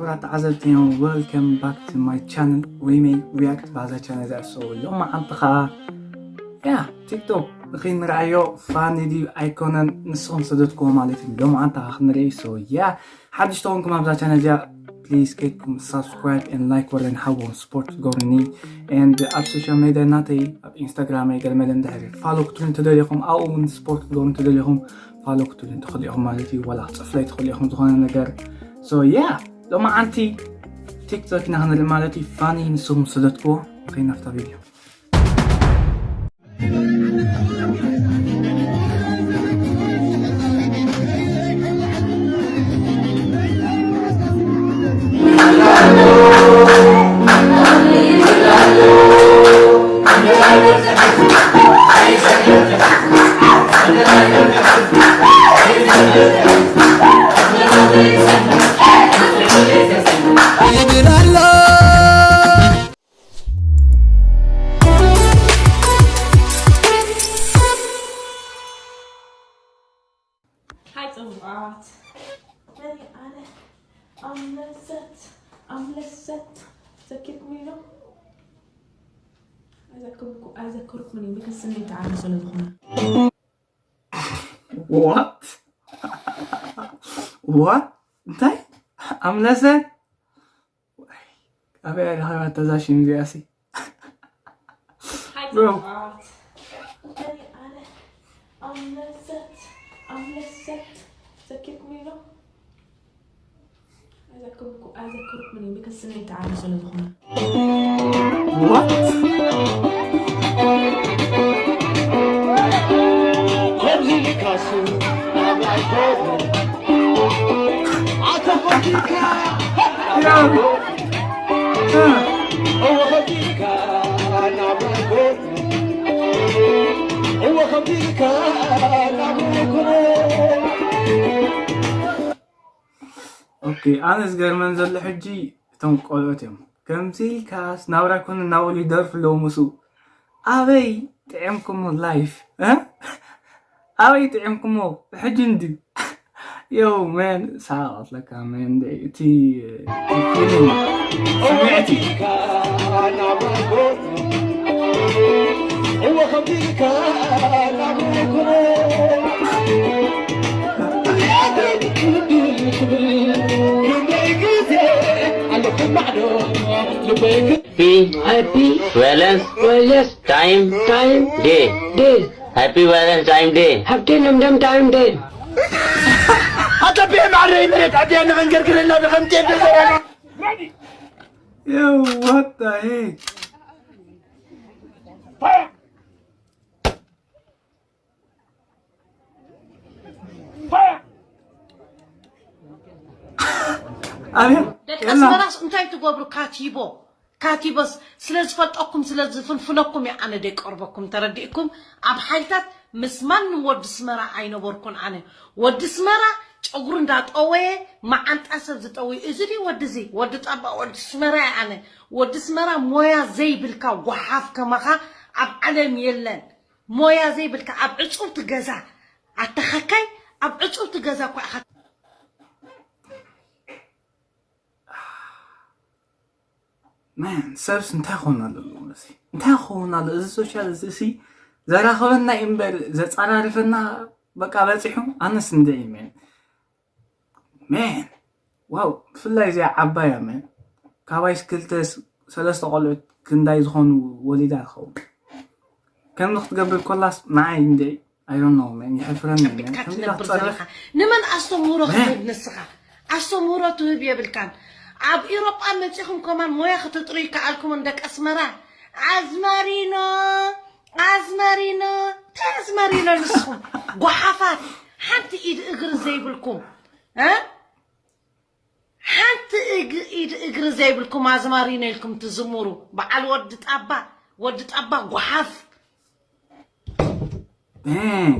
ክቡራት ተዓዘብቲ፣ welcome back to my channel. We may react ባዛ ቻነል እዚኣ። So ሎማዓንቲ ከዓ ያ ቲክቶክ ንኽንረኣዮ ፋኒ ድዩ ኣይኮነን፣ ንስኹም ሰደትኩዎ ማለት እዩ። ሎማዓንቲ ከዓ ክንርኢ። So ያ ሓድሽ ተኾንኩም ኣብዛ ቻነል እዚኣ፣ please ከይድኩም subscribe and like ወረን ሓዎም support ትገብሩኒ። And ኣብ ሶሻል ሜድያ ናተይ ኣብ ኢንስታግራም ገለ መለ እንድሕር ፋሎ ክትብሉ እንተደሊኹም፣ ኣብኡ እውን support ክትገብሩ እንተደሊኹም ፋሎ ክትብሉ እንተኽእሉ ኢኹም ማለት እዩ። ዋላ ክፅፍለይ ትኽእሉ ኢኹም ዝኾነ ነገር። So yeah ሎማዓንቲ ቲክቶክ ኢና ክንርኢ ማለት እዩ። ፋኒ ንስኹም ሰደትኩዎ። ከይናፍታ ቪድዮ Hi ፅቡቓት፣ መን ኣነ ኣምለሰት ኣምለሰት ዘኪርኩም ኢሎ ኣይዘክርኩ ኣይዘክርኩምን እዩ ብክስኒ ተዓሚ ስለ ዝኾነ what what እንታይ ኣምለሰት ኣበይ ኣድሃባታ እዛ ሽም እዚኣሲ? ሓቂ ጽቡቓት። እተን ኣነ ኣምለሰት ኣምለሰት ዘኪርኩም ኢሎ ኣይዘክርኩ ኣይዘክርኩምን እዩ ብክስኒ ተዓሚ ስለ ዝኾነ What? ኦኬ ኣነ ዝገርመን ዘሎ ሕጂ እቶም ቆልዑት እዮም ከምዚ ኢልካስ ናብራ ኮነ እናበሉ ይደርፉ ኣለዉ ምስኡ ኣበይ ጥዕምኩሞ ላይፍ ኣበይ ጥዕምኩሞ ሕጂ እንድዩ ዮ መን ሳቅ ኣለካ መን እቲ ፊሊንግ ስምዕቲ Happy Valence Valence Time Time Day Day Happy Valence Time Day Happy Valence Time Day ኣታ ብኤም ዓረይ መሬት ዓድያ ንኸንገርግረላ ንኸምጤ ደዘራና Yo, what the heck? ደቂ ኣስመራስ እንታይ ትገብሩ? ካቲቦ ካቲቦስ ስለ ዝፈልጠኩም ስለ ዝፍንፍነኩም እየ ኣነ ደይቀርበኩም ተረዲእኩም ኣብ ሓይልታት ምስ ማንም ወዲ ስመራ ኣይነበርኩን ኣነ ወዲ ስመራ ጨጉሩ እንዳጠወየ መዓንጣ ሰብ ዝጠውይ እዚ ድዩ ወዲ እዚ ወዲ ጣባ ወዲ ስመራ እየ ኣነ ወዲ ስመራ ሞያ ዘይብልካ ጓሓፍ ከማኻ ኣብ ዓለም የለን ሞያ ዘይብልካ ኣብ ዕፁብቲ ገዛ ኣተኸካይ ኣብ ዕፁብቲ ገዛ እኳ ኢኻ Man, ሰብስ እንታይ ክኸውን ኣለዎ እዚ እንታይ ክኸውን ኣሎ እዚ ሶሻል እዚ ሲ ዘራኽበና እዩ እምበር ዘፃራርፈና በቃ በፂሑ ኣነስ እንድዒ man man ዋው ብፍላይ እዚኣ ዓባያ man ካባይስ ክልተ ሰለስተ ቆልዑት ክንዳይ ዝኾኑ ወሊዳ ትኸውን ከምዚ ክትገብር ኮላስ ንዓይ እንድዒ I don't know man ይሕፍረኒ ቢካ ትነብር ዘለካ ንመን ኣስተምህሮ ክትህብ ንስኻ ኣስተምህሮ ትህብ የብልካን ኣብ ኢሮጳ መጺኹም ከማን ሞያ ክትጥሩ ይከኣልኩም እንደ ቀስመራ ኣዝማሪኖ ኣዝማሪኖ እንታይ ኣዝማሪኖ ንስኹም ጓሓፋት ሓንቲ ኢድ እግሪ ዘይብልኩም ሓንቲ ኢድ እግሪ ዘይብልኩም ኣዝማሪኖ ኢልኩም ትዝምሩ በዓል ወዲ ጣባ ወዲ ጣባ ጓሓፍ Dang.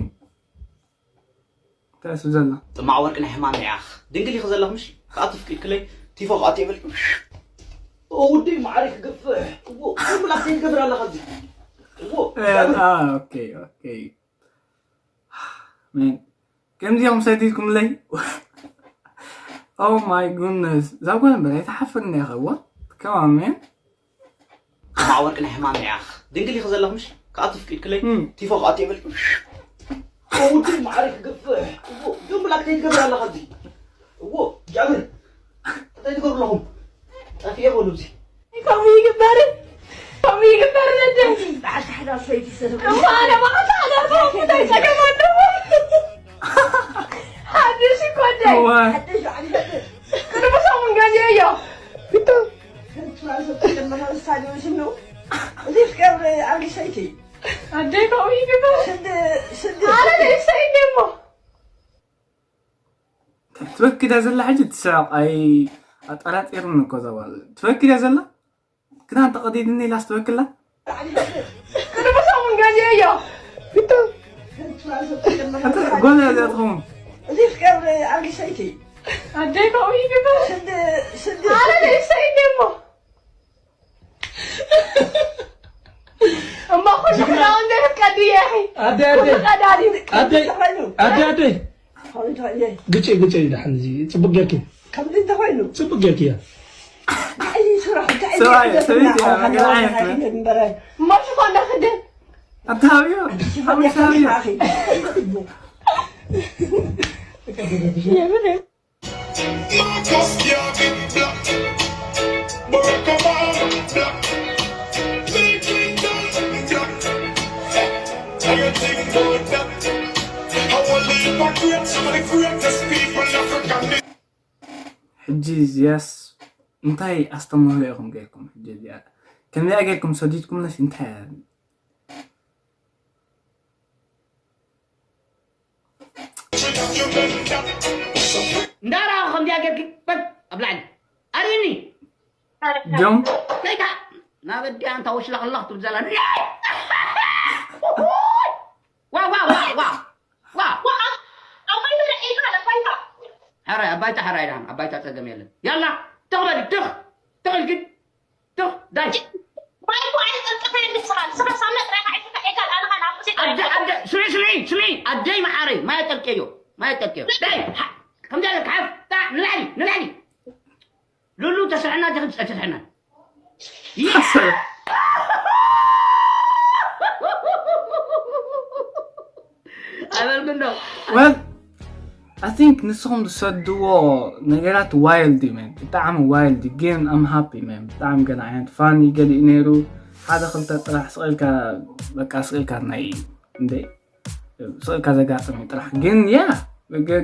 እንታይ እሱ ዘላ ጥማዕ ወርቂ ናይ ሕማም ሪኣኽ ድንግል ኢኺ ዘለኽ ምሽ ክኣቱ ፍቂድክለይ ቲፎ ክኣቱ የብል ወዲ ማዕሪ ክገፍሕ እዎ ምላክ ዘይትገብር ኣለኻ እዚ እዎ ኦኬ ኦኬ ሜን ከምዚኦም ሰዲድኩምለይ Oh my goodness. እዛ ጓል እምበር ኣይትሓፍርን ኢኻ። What? Come on, man. ማዕወርቂ ናይ ሕማም ርያኽ ድንግል ኢኺ ዘለኹ ምሽ? ክኣቱ ፍቂድክለይ ቲፎ ክኣቱ የብል። ውድል ማዕረ ክገፍሕ እዎ። ግን ብላክ እንታይ ትገብር ኣለኻ እዚ? እዎ ጃብር እንታይ ትገብሩ ኣለኹም? ጠፊኤ በሉ እዚ። ከምኡ ይግበር፣ ከምኡ ይግበር ነደ። በዓልቲ ሓዳር ሰበይቲ ዝተሰብረ እሞ ኣነ በዓልቲ ሓዳር ከሆንኩ እንታይ ጸገም ኣለዎ? ሓድሽ እኮ ኣደይ። እዋይ። ሓድሽ በዓል ይፈጥር። ቅድሚ ሰሙን ገዚኤዮ። ግዳ። ትራንስፖርት ጀመረ ውሳኔ ወሲኑ። እዚ ፍቅር ኣልጊ ሰይቲ። ኣደይ ከምኡ ይግበር። ስድ ስድ ኣነ ደይሰይ እሞ። ትበኪ ድያ ዘላ ሕጂ ትስዕቕ ኣይ ኣጠራጢርኒ እኮ እዛ ጓል ትበኪ ድያ ዘላ ክዳን ተቐዲድኒ ኢላስ ትበኪ ኣላ ቅድሚ ሰሙን ገዚኤዮ። ኣታ ጓል እያ እዚኣ ትኸውን እዚ ፍቅር ኣልጊ ሰይቲ። ኣደይ ከምኡ ይግበር። ስድ ስድ ኣነ ደይሰይ እሞ። እሞ ኩሉ ክዳውንቲ ከይትቀድይ ኢኺ። ኣደይ፣ ኣደይ። ኩሉ ቀዳዲ። ኣደይ፣ ኣደይ፣ ኣደይ። ከምዚ ተኾይነ ግጭ ግጭ ይድሓን እዚ ጽቡቅ ጌርኪ ከምዚ እንተኾይኑ ጽቡቅ ጌርኪ እያ እንታይ እዩ ስራሕ እንታይ እዩ ሰብኣይ ስደትና ሰበይቲ እያ ኣዋሓና ገለ ዓይነት ዋሓና ነው ይደምበረ እሞ ሽፎን ዶ ክድን? ኣታሃብዮ ሓሙሽ ሃብዮ Marcus Garvey black. Barack Obama black. Bill Clinton black. Everything about that. I will leave my great, some of the greatest people in Africa. ሕጂ እዚያስ እንታይ ኣስተምህሮ ኢኹም ገይርኩም ሕጂ እዚኣ ከምዚኣ ገይርኩም ሰዲድኩምለስ እንታይ እያ እንዳረኣኹ ከምዚኣ ጌርኪ በል ኣብ ላዕሊ ኣርእኒ ጆም ከይታ ናብ ኣዲኣ እንታ ወሽላኽላኽ ትብል ዘላ ዋ ዋ ዋ ዋ ዋ ሕራይ ኣባይታ ሕራይ ዳን ኣባይታ ፀገም የለን ያላ ትኽበል ትኽ ትኽል ግን ትኽ ዳይ ኣደ ኣደ ስሚ ስሚ ስሚ ኣደይ መሓረይ ማየ ጠልቀዮ ማየ ጠልቀዮ ዳይ ከምዚ ጌርካ ሓፍ ንላዕሊ ንላዕሊ ንላዕሊ ሉሉ ተስርሕና ዲኺ ትስርሕና ኣይበልኩ እንዶ Well, I think ንስኹም ዝሰድዎ ነገራት ዋይልድ እዩ መን ብጣዕሚ ዋይልድ ግን I'm happy መን ብጣዕሚ ገለ ዓይነት ፋኒ ገሊኡ ነይሩ ሓደ ክልተ ጥራሕ ስቕ ኢልካ በቃ ስቕ ኢልካ ናይ እንደ ስቕ ኢልካ ዘጋጥም እዩ ጥራሕ ግን ያ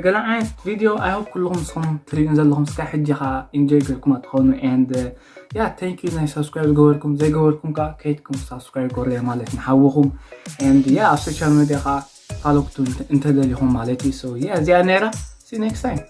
ገለ ዓይነት ቪድዮ I hope ኩልኹም ንስኹም ትሪኡን ዘለኹም እስካ ሕጂ ከዓ ኢንጆይ ገርኩማ ትኾኑ and yeah thank you ናይ ሳብስክራይብ ዝገበርኩም ዘይገበርኩም ከዓ ከይድኩም ሳብስክራይብ ገበሩ ማለት ንሓውኹም and yeah ኣብ ሶሻል ሚድያ ከዓ ፋሎ ክትብሉ እንተደሊኹም ማለት እዩ so yeah እዚኣ ነይራ see you next time